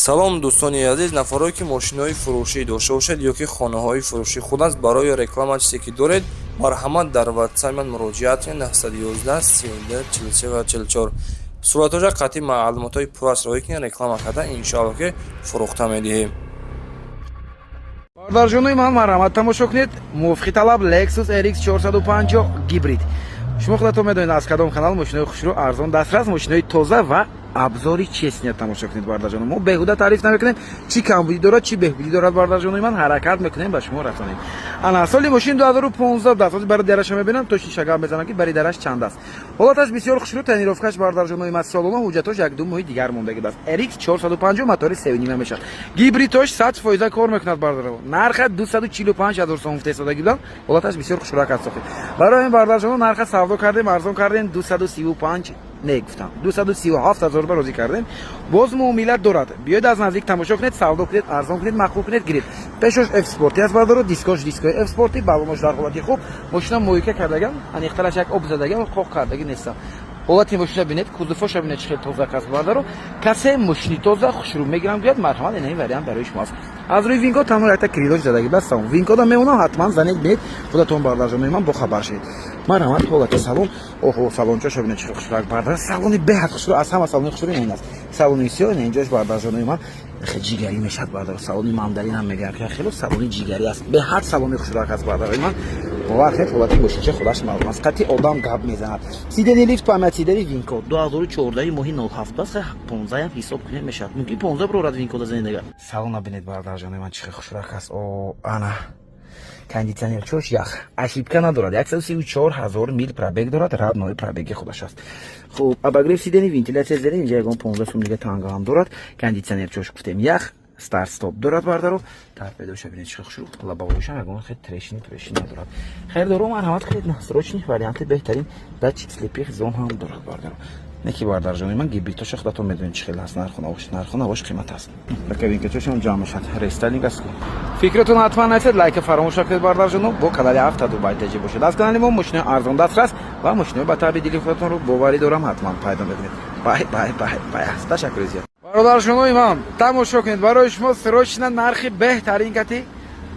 Салом, дӯстони азиз, нафарое ки мошинои фурӯшӣ дошта бошед ё ки хонаҳои фурӯшӣ худ аст, барои реклама чизе ки доред, марҳамат, дар ватсап ман муроҷиат кунед: 911 32 43 ва 44. Суратҳоша қатъи маълумотҳои пуррас роҳӣ кунед, реклама карда, иншоалло, ки фурӯхта медиҳем. Бародарҷонои ман, марҳамат, тамошо кунед. Мувофиқи талаб Lexus RX 450 гибрид. Шумо худатон медонед, аз кадом канал мошинои хушрӯ, арзон, дастрас, мошинои тоза ва обзори честный тамошо кунед. Бародарҷоно, мо беҳуда таъриф намекунем. Чӣ камбудӣ дорад, чӣ беҳбудӣ дорад, бародарҷонои ман, ҳаракат мекунем, ба шумо расонем. Ана, соли мошин 2015 даст. Ҳозир бари дараша мебинам, точный шагал мезанам, ки бари дараш чанд аст. Ҳолаташ бисёр хушрӯ, тонировкаш, бародарҷонои ман, салона, ҳуҷҷатош 1-2 моҳи дигар мондагӣ аст. RX 450, мотори 3,5 мешавад, гибридош 100% кор мекунад. Бародаро, нарха 245 ҳазор сом гуфта будам. Ҳолаташ бисёр хушрӯак аст. Сохи барои ҳамин, бародарҷоно, нарха савдо кардем, арзон кардем, 235 не гуфтам, 237 ҳазор ба розӣ кардем. Боз муомилат дорад. Биёед, аз наздик тамошо кунед, савдо кунед, арзон кунед, маъқул кунед, гиред. Пешош F Спорти аст, бардоро, дискош дискои F Спорти, балонош дар ҳолати хуб. Мошина мойка кардагам, аниқтараш як об задагам, қоқ кардагӣ нестам. Ҳолати мошина бинед, кузовоша бинед, чӣ хел тоза аст. Бардаро, касе мошини тоза, хушрӯ мегирам гӯяд, марҳамат, инаи вариант барои шумо аст. Аз рӯи VIN-код танҳо якта крылош задагӣ бастам. VIN-кодам мемонам, ҳатман занед, бинед худатон, бардарҷонои ман, бохабар шавед. Марҳамат, ҳолати салон. Оҳо, салончаша бинед, чӣ хел хушрӯ, бардар. Салони беҳад хушрӯ, аз ҳама салони хушрӯ ин аст, салони сиёҳ. Ина инҷош, бардарҷонои ман, ҷигарӣ мешавад. Бардар, салони мандарин ҳам мегӯям, ки хело салони ҷигарӣ аст. Беҳад салони хушрӯак аст, бардарои ман, бовар кунед. Ҳолати мошинча худаш маълум аст, қатъи одам гап мезанад. Сидени лифт, память сидени, VIN-код 2014 моҳи 07 аст, 15 ҳисоб кунем, мешавад, мумкин 15 бирорад. VIN-кода занед агар. Салона бинед, бардарҷонои ман, чӣ хел хушрӯак аст. О, ана кондитсионер чош, ях, ошибка надорад. 134 ҳазор мил пробег дорад, родной пробеги худаш аст. Хуб, обогрев сидени, вентиляция зери, инҷа ягон 15 сум дига тангаам дорад. Кондитсионер чош гуфтем, ях, старт стоп дорад. Бардаро, торпедоша бинед, чӣ хушрӯ, лобовойшам ягон хел трещины прешин надорад. Хайрдоро, марҳамат кунед, срочный варианти беҳтарин. Датчик слепых зон ҳам дорад, бардаро. Неки, бардарҷони ман, гибридтоша худатон медонед, чӣ хел аст. Нарху навош қимат аст. Ракавинкачошам ҷамъ мешад, рестайлинг аст. Фикратон ҳатман нависед, лайка фаромӯш накунед, бардарҷоно. Бо канали Авто Дубай ТЖ бошед. Аз канали мо мошинои арзон, дастрас ва мошинои ба таъби дили худатонро, боварӣ дорам, ҳатман пайдо мекунед. Бай, бай, бай, бай аст. Ташаккури зиёд. Бародарҷонои ман, тамошо кунед, барои шумо срочно нархи беҳтарин кати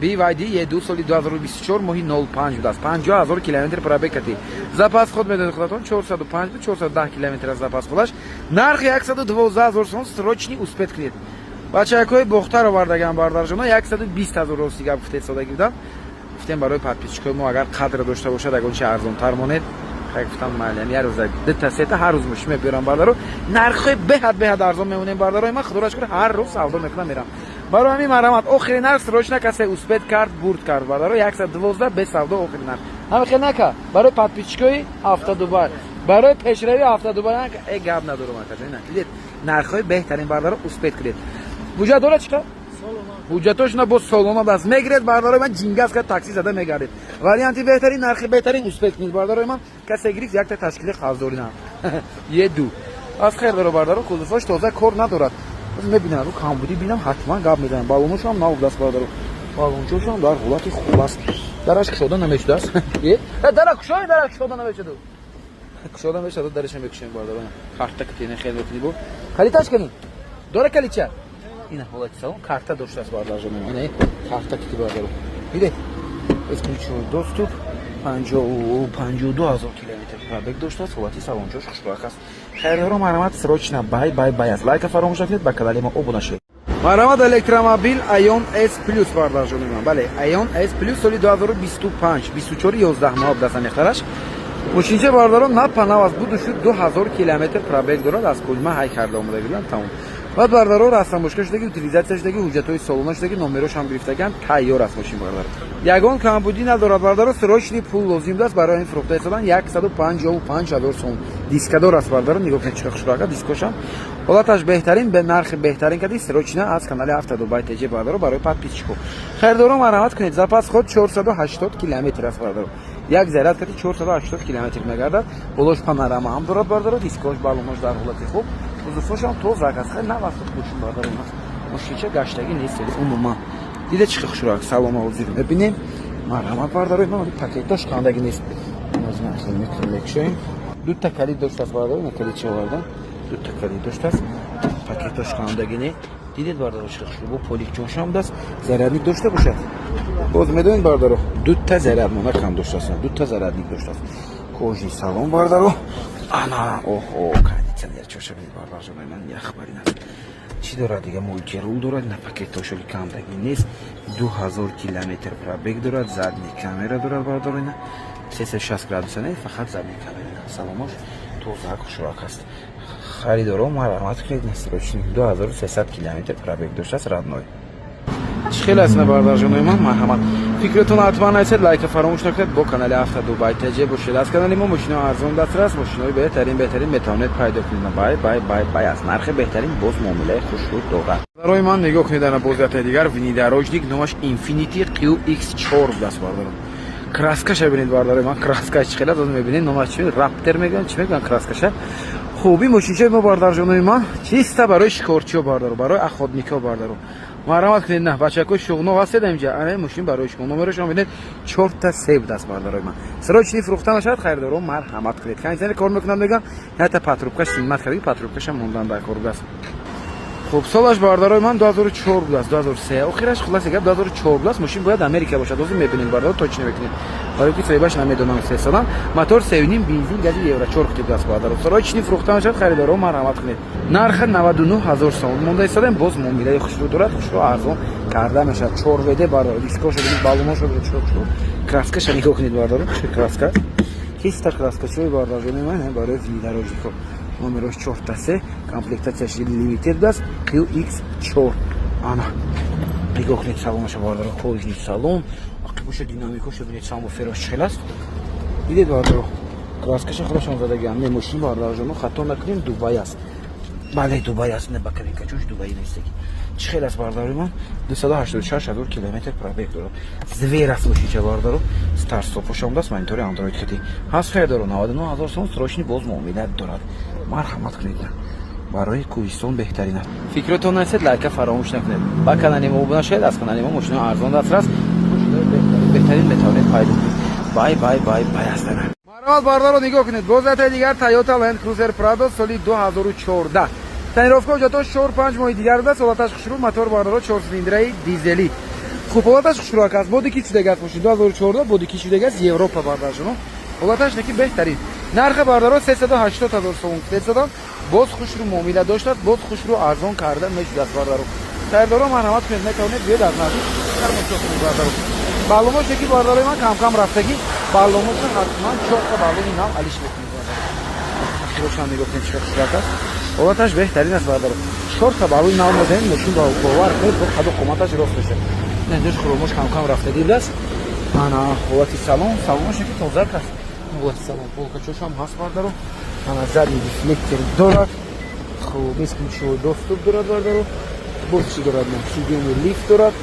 BYD E2, соли 2024 моҳи 05 будааст, 50 ҳазор километр пробег кати. Запас ход медонед худатон, 405 410 километр аз запас ходаш. Нархи 112 ҳазор сом, срочный, успеть кунед. Бачакҳои Бохтар овардаган, бародарҷоно, 120 ҳазор. Рости гап, гуфтед, содагӣ будам, гуфтем, барои подписчикои мо агар қадр дошта бошад, ягон чи арзонтар монед. Хай, гуфтам, майли, як рӯза дута сета ҳар рӯз мошин мебиёрам, бардаро, нархҳои беҳад беҳад арзон мемонем. Бардарои ман, худоро шукр, ҳар рӯз савдо мекунам, мерам. Барои ҳамин, марҳамат, охири нарх, срочно, касе успеть кард, бурд кард. Бардаро, 112 без савдо, охири нарх. Ҳама хел нака, барои подписчикои Авто Дубай, барои пешрави Авто Дубай э гап надорам, акаҷон. Дидед, нархҳои беҳтарин, бардаро, успеть кунед. Ҳуҷҷат дорад, чӣ қадр ҳуҷҷатошона бо солона даст мегиред. Бардарои ман, ҷингаз кард, такси зада мегардед. Варианти беҳтарин, нархи беҳтарин, успеть кунед, бардарои ман. Касе гирифт, якта ташкили қарздорӣ на е ду аз хайр доро. Бардаро, кузовош тоза, кор надорад. Мебинам, ру камбудӣ бинам, ҳатман гап мезанам. Балоношам нав даст, бардаро, балончошам дар ҳолати хуб аст. Дараш кушода намешудааст. Дара кушои, дара кушода намешуду, кушода мешуду, дараша мекушем, бардаро. Карта китене хел мекунӣ, бо калиташ кани дора, калича. Ина ҳолати салон, карта доштааст, бардарҷон. Ина карта кити, бардаро, дидед, бесключевой доступ, 52 ҳазор километр пробег доштааст. Ҳолати салончош хушрӯак аст. Хайрдоро, марҳамат, срочно, бай, бай, бай аст. Лайка фаромӯш накунед, ба канали мо обуна шавед. Марҳамат, электромобил Aion S Plus, бардарҷони ман. Бале, Aion S Plus, соли 2025, 24 11 моҳ даст мехараш. Мошинча, бародарон, на панав аст, буду шуд 2000 километр пробег дорад, аз Кулма ҳай карда омада гирдам, тамом. Баъд, бародаро, растамошка шудаги, утилизация шудаги, ҳуҷҷатҳои солона шудаги, номерошам гирифтаган, тайёр аст мошин, бародаро. Ягон камбудӣ надорад, бародаро, срочный пул лозим аст, барои ин фурӯхта истодан. 155 ҳазор сом, дискадор аст, бародаро, нигоҳ кунед, чӣ хушрака дискошам. Ҳолаташ беҳтарин, бе нархи беҳтарин кади, срочно аз канали Авто Дубай ТЖ, бародаро, барои подписчико. Хайрдоро, марҳамат кунед, запас ход 480 километр аст, бародаро. Як заряд кади 480 километр мегардад. Болош панорама ҳам дорад, бародаро, дискош, балонош дар ҳолати хуб, кузовошам тоза аст, хеле нав аст мошин, бародаро. Мошинча гаштагӣ нест умуман. Дида, чӣ хушрак салона, ҳозир мебинем. Марҳамат, бародаро, ман пакетош кандагӣ нест. Мекушоем, дута калид доштааст, бародаро, ина калид чи овардан, дута калид доштааст, пакетош кандагӣ не. Дидед, бардаро, чӣ хушрӯ, бо поликчошам даст, зарядник дошта бошад. Боз медонед, бардаро, дута зарядмона кам доштааст, дута зарядник доштааст. Кожаный салон, бардаро, ана, оҳо, кондитсионер чоша бинед, бардарҷонои ман, яхбарин аст. Чӣ дорад дига? Мультирул дорад, на, пакетошоли камдагӣ нест. 2000 километр пробег дорад, задний камера дорад, бардаро, ина, 360 градуса не, фақат задний камера. Саломош тозак, хушрак аст. Харидоро марҳамат кунед, на, срочный. 2300 километр пробег доштааст, родной. Чӣ хел аст, на, бардарҷонои ман? Марҳамат, фикратон ҳатман нависед, лайка фаромӯш накунед, бо канали Авто Дубай ТЖ бошед. Аз канали мо мошинои арзон дастрас, мошинои беҳтарин, беҳтарин метавонед пайдо кунед. Бай, бай, бай, бай, аз нархи беҳтарин боз муомилаи хушрӯ дорад. Барои ман нигоҳ кунед, ана, бозиятаи дигар внедорожник, номаш Infiniti QX4 будааст, бардарон. Краскаша бинед, бардарои ман, краскаш чӣ хел аст, мебинед. Номаш чи, Раптор мегӯянд, чӣ мегӯянд краскаша. Хуби мошинчаи мо, бардарҷонои ман, чиста барои шикорчиҳо, бардаро, барои охотникҳо, бардаро. Марҳамат кунед, на, бачакои шуғнов ҳастед инҷа, ана мошин барои шумо. Номерошон бинед, чорта се будааст, бардарои ман. Срочный фурӯхта мешавад, харидоро марҳамат кунед. Кондитсионер кор мекунад, мегӯям, ята патрубкаш снимать кардаги, патрубкашам мондан дар кор будааст. Хуб, солаш, бардарои ман, 2004 будааст, 2003 охираш, хулоси гап, 2004 будааст. Мошин бояд Америка бошад, ҳозир мебинем, бардаро, точно мекунем, барои ки соҳибаш намедонам. Сесолам, мотор 3,5, бензин, гази евро 4 қути будааст, бардаро. Срочный фурӯхта мешавад, харидоро марҳамат кунед. Нарха 99 ҳазор сомон монда истодем, боз муомилаи хушрӯ дорад, хушрӯ арзон карда мешавад. 4 ВД, бардаро, дискошо бинед, баллоношо бинед, хушрӯ. Краскаша нигоҳ кунед, бардаро, краска чиста, краскачои, бардарҷони ман, барои внедорожникҳо. Номерош чорта се, комплектатсияш лимитед будааст, QX4. Ана, нигоҳ кунед салонаша, бардаро, кожаный салон, ақибоша, динамикоша бинед, сабвуферош чӣ хел аст, дидед, бардаро? Краскаша худашон задагиам. Не, мошин, бардарҷоно, хато накунем, Дубай аст, бале, Дубай аст, не, ба кабинкачош Дубаи нестаги. Чӣ хел аст, бардарои ман? 286 ҳазор километр пробег дорад, зверь аст мошинча, бардаро. Старт-стопош омадааст, монитори андроид кати ҳаст. Хел 99 ҳазор сом, срочный, боз муомила дорад. Марҳамат кунед, барои кӯҳистон беҳтарин аст. Фикротон нависед, лайка фаромӯш накунед, ба канали мо обуна шавед. Аз канали мо мошинои арзон дастрас, мошинои беҳтарин метавонед пайдо кунед. Бай, бай, бай, бай ҳастана. Марҳамат, бардаро, нигоҳ кунед, боз ятаи дигар Toyota Land Cruiser Prado, соли 2014, тонировка ҳуҷҷатош 4-5 моҳи дигар будааст. Ҳолаташ хушрӯ, мотор, бардаро, чорсилиндраи дизелӣ. Хуб, ҳолаташ хушрӯак аст, боди ки шудагааст мошин 2014, боди ки шудагааст, Европа, бардаршуно. Ҳолаташ неки беҳтарин. Нархи, бардаро, 380 ҳазор сомон фурӯхтан, боз хушрӯ муомила доштааст, боз хушрӯ арзон карда мешудааст, бардаро. Харидоро марҳамат кунед, метавонед биёед аз наздик тамошо кунед, бардаро. Баллонош яки, бардарои ман, камкам рафтагӣ, баллоноша ҳатман чорта баллони нав алиш мекунед, бардаро. Ахирошам нигоҳ кунед, чӣ хушрак аст, ҳолаташ беҳтарин аст, бардаро. Чорта баллони нав мозанед, мошин, бовар кунед, бо қаду қоматаш рост мешавад. Инҷош хромош камкам рафтагӣ будааст. Ана, ҳолати салон, салонош яки тозак аст, ҳолати салон, полкачошам ҳаст, бардаро. Ана, задний дефлектор дорад, хуб, бесключевой доступ дорад, бардаро. Боз чӣ дорад? Сиденье лифт дорад.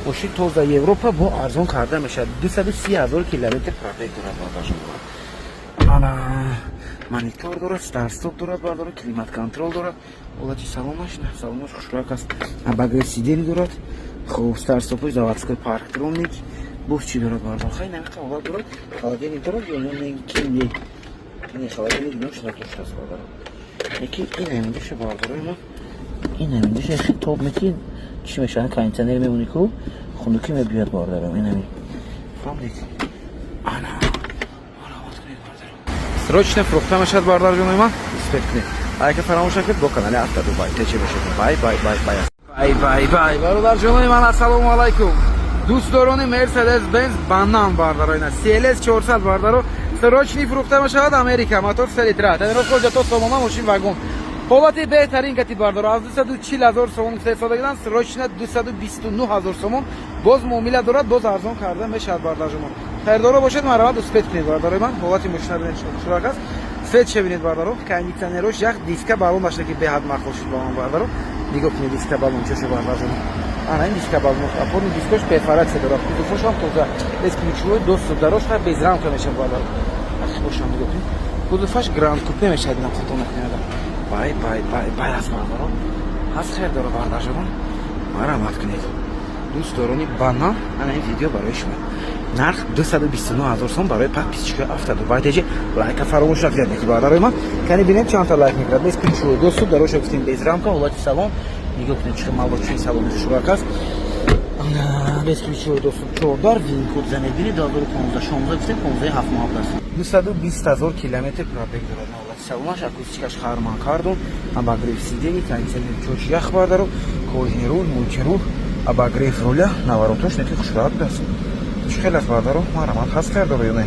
Мошин тоза, Европа, бо арзон карда мешавад. 230 ҳазор километр пробег дорад, бардарҷон. Ана, монитор дорад, старт-стоп дорад, бардора, климат контроль дорад. Ҳолати салонаш, салонаш хушрак аст, обогрев сидений дорад. Хуб, старт-стопош заводской, парктроник. Боз чӣ дорад, бардор? Хай, намиқа ҳолат дорад, холодильник дорад ё не? Ки не, не, холодильник нош надоштааст, бардор. Яки ин ҳаминҷоша, бардорои ма, ин ҳаминҷоша яхи тоб мети, чӣ мешавад? Кондитсионер мемонӣ ку, хунукӣ мебиёд, бародарам, ин ҳамин, фаҳмдед? Ана, марҳамат кунед, бародарам, срочно фурӯхта мешавад, бародарҷонои ман, успеть кунед, лайка фаромӯш накунед, бо канали Авто Дубай ТЖ бошед. Бай, бай, бай, бай, бай, бай, бай, бародарҷонои ман, ассалому алайкум, дӯстдорони Мерседес Бенз Банан, бардаро, ина CLS 400, бардаро, срочный фурӯхта мешавад, Америка, мотор 3 литра, тонировка ҳуҷҷато сомона, мошин вагон, ҳолати беҳтарин кати, бардаро. Аз 240 ҳазор сомон истеҳсолдагидан, срочно 229 ҳазор сомон, боз муомила дорад, боз арзон карда мешавад, бардарҷонон. Харидоро бошед, марҳамат, успеть кунед, бардарои ман. Ҳолати мошина бинед, шурак аст, светше бинед, бардаро, кондитсионерош як, диска баллон дашта, ки беҳад махол шуд ба ман, бардаро. Нигоҳ кунед диска баллон чоша, бардарҷонон. Ана, ин диска баллон, опорный дискош перфорация дорад, кузовошам тоза, бесключевой доступ, дарош без рамка мешавад, бардаро. Бошам нигоҳ кунед, кузоваш гранд купе мешавад, инам хато накунед. Бай, бай, бай, бай аст, бардаро. Ҳаст хелдоро, бардарҷонон, марҳамат кунед, дӯстдорони банан, ана ин видео барои шумо. Нарх 229 ҳазор сом. Барои подписчикои Автодубай ТЖ лайка фаромӯш накунед, ки бародарои ман, кани бинем, чандта лайк мекунад. Бесключевой доступ, дароша гуфтем, без рамка. Ҳолати салон нигоҳ кунед, чӣ молочный салони хушрак аст. Бесключевой доступ, чордар, VIN-код Занед, бини, 2015, 16 гуфтем, 15 7 моҳ аст. 220 ҳазор километр пробег дорад. Ҳолати салонаш, акустикаш Харман Кардон, обогрев сидений, кондиционер чош ях, бардаро, кожаный руль, мультируль, обогрев руля, наворотош неки хушрак будааст. Чӣ хел аст, бардаро? Марҳамат, ҳаст кардоро ё не?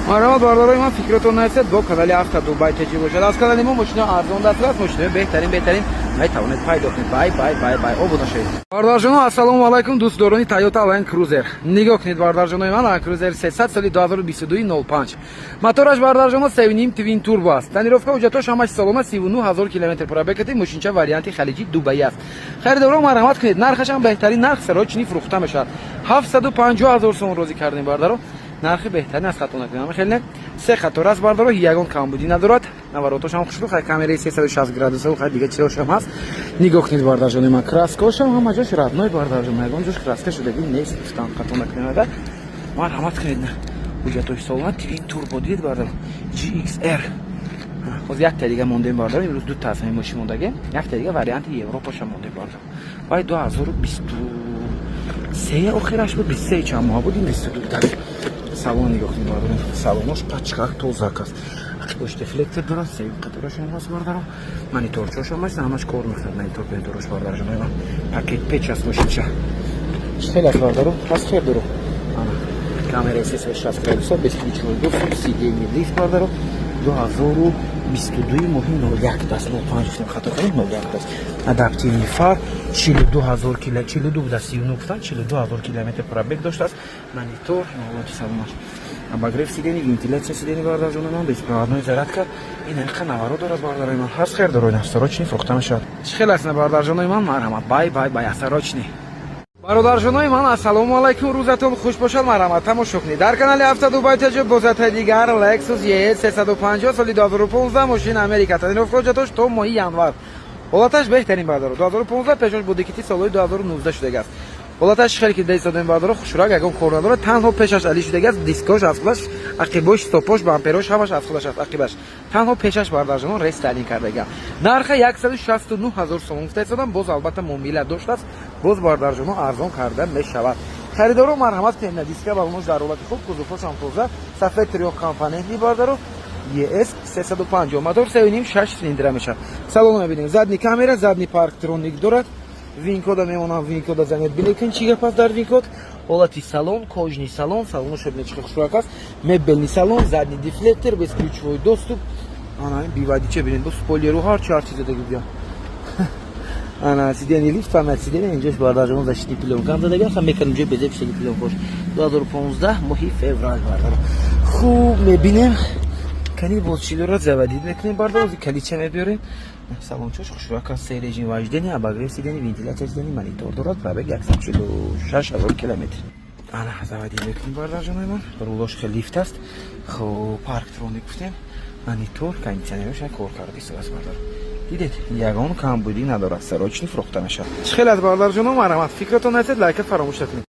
Марҳамат, бардарои ман, фикротон нарасед, бо канали Авто Дубай ТЖ бошад. Аз канали мо мошинаи арзон дастрас, мошинаи беҳтарин, беҳтарин метавонед пайдо кунед. Бай, бай, бай, бай, обуна шавед. Бародарҷоно, ассалому алайкум, дӯстдорони Тойота Land Cruiser. Нигоҳ кунед, бародарҷонои ман, Land Cruiser 300, соли 2022, 05, мотораш, бародарҷоно, 3,5 twin turbo аст. Тонировка, ҳуҷҷатош ҳамаш солона, 39 ҳазор километр пробег. Мошинча варианти халиҷи Дубай аст. Харидоро, марҳамат кунед, нархашам беҳтарин нарх, срочный фурӯхта мешавад. 750 ҳазор сомон розӣ кардем, бардаро, нархи беҳтарин аст, хато накунам, хеле не. Се қатор аст, бардаро, ягон камбудӣ надорад, наворотошам хушрӯ, хай, камераи 360 градуса, хай, дига чизошам ҳаст. Нигоҳ кунед, бардарҷони ман, краскошам ҳама ҷош родной, бардарҷон, ягон ҷош краска шудагӣ нест, гуфтам, хато накунем агар. Марҳамат кунед, ҳуҷҷатои солона, twin turbo, дидед, бардар, GXR. Ҳозир якта дига мондем, бардар, имрӯз дута аз ҳамин мошин мондагем, якта дига варианти Европаша мондем, бардар. Вай 2023 охираш буд, 23 чанд моҳ буд, ин 22. Салон нигоҳ кунед, бародарон, салонош пачкак тозак аст. Ақибош дефлектор дорад, сеюм қаторашон ҳаст, бародарон, мониторчошам ҳаст, ҳамаш кор мекунад, монитор мониторош, бародарҷонои ман, пакет печ аст. Мошинча хеле аст, бародарон, ҳаст, хер дору. Ана камераи 360 градуса, бесключевой доступ, сиденье лифт, бародарон, 2022 моҳи 01 даст, 05 гуфтем, хато кардем, 01 даст. Адаптивный фар, 42 ҳазор кило, 42 буда, 39 гуфтан, 42 ҳазор километр пробег доштааст. Монитор, ҳолати салонаш, обогрев сидений, вентиляция сидений, бародарҷони ман, беспроводной зарядка, ин ҳақиқа наворо дорад, бародарои ман, ҳаст, хер дорад, срочный фурӯхта мешавад. Чӣ хел аст, бародарҷонои ман? Марҳамат, бай, бай, бай, срочный. Бародарҷонои ман, ассалому алайкум, рӯзатон хуш бошад. Марҳамат, тамошо кунед дар канали Автодубай ТЖ бозатаи дигар Lexus ES 350, соли 2015, мошин Америка, тонировка, ҳуҷҷатош то моҳи январ. Ҳолаташ беҳтарин, бардаро, 2015, пешош бодикити солҳои 2019 шудагааст. Ҳолаташ хеле ки дестодем, бардаро, хушрак, ягон кор надорад, танҳо пешаш али шудагааст, дискош аз худаш, ақибош, стопош, бамперош ҳамаш аз худаш аст, ақибаш танҳо пешаш, бардарҷонон, рестайлинг кардагиам. Нарха 169 ҳазор сомон гуфта истодам, боз албатта муомила доштааст, боз, бардарҷонон, арзон карда мешавад. Харидоро, марҳамат кунед, диска балонош дар ҳолати хуб, кузовҳошам тоза, сафед, трёхкомпонентный, бардаро, ES 350, мотор 3,5, 6 цилиндра мешавад. Салон мебинем, задний камера, задний парктроник дорад. VIN-кода мемонам, VIN-кода занед, бинед, чӣ гап аст дар VIN-код. Ҳолати салон, кожаный салон, салонош бинед, чӣ хушрак аст, мебельный салон, задний дефлектор, бесключевой доступ. Ана бивадича бинед, бо спойлеру, ҳар чи, ҳар чизе даги бия. Ана сиденье лифт, память сиденье, инҷош, бардарҷон, защитный плёнка дадага, ха, мекардем ҷои безеб шидаги плёнкош. 2015 моҳи феврал, бардар. Хуб, мебинем, кани боз чӣ дорад, заводить мекунем, бардар, ози калича мебиёрем. Салончош хушрак аст, се режим вождения, обогрев сиденье, вентиляция сиденье, монитор дорад, пробег 146 ҳазор километр. Ана заводить мекунем, бардарҷонои ман, рулош хеле лифт аст. Хуб, парктроник гуфтем, монитор, кондиционерош кор карда истодааст, бардар. Дидед, ягон камбудӣ надорад, срочный фурӯхта мешавад. Чӣ хел аст, бародарҷоно? Марҳамат, фикратон насед, лайка фаромӯш накунед.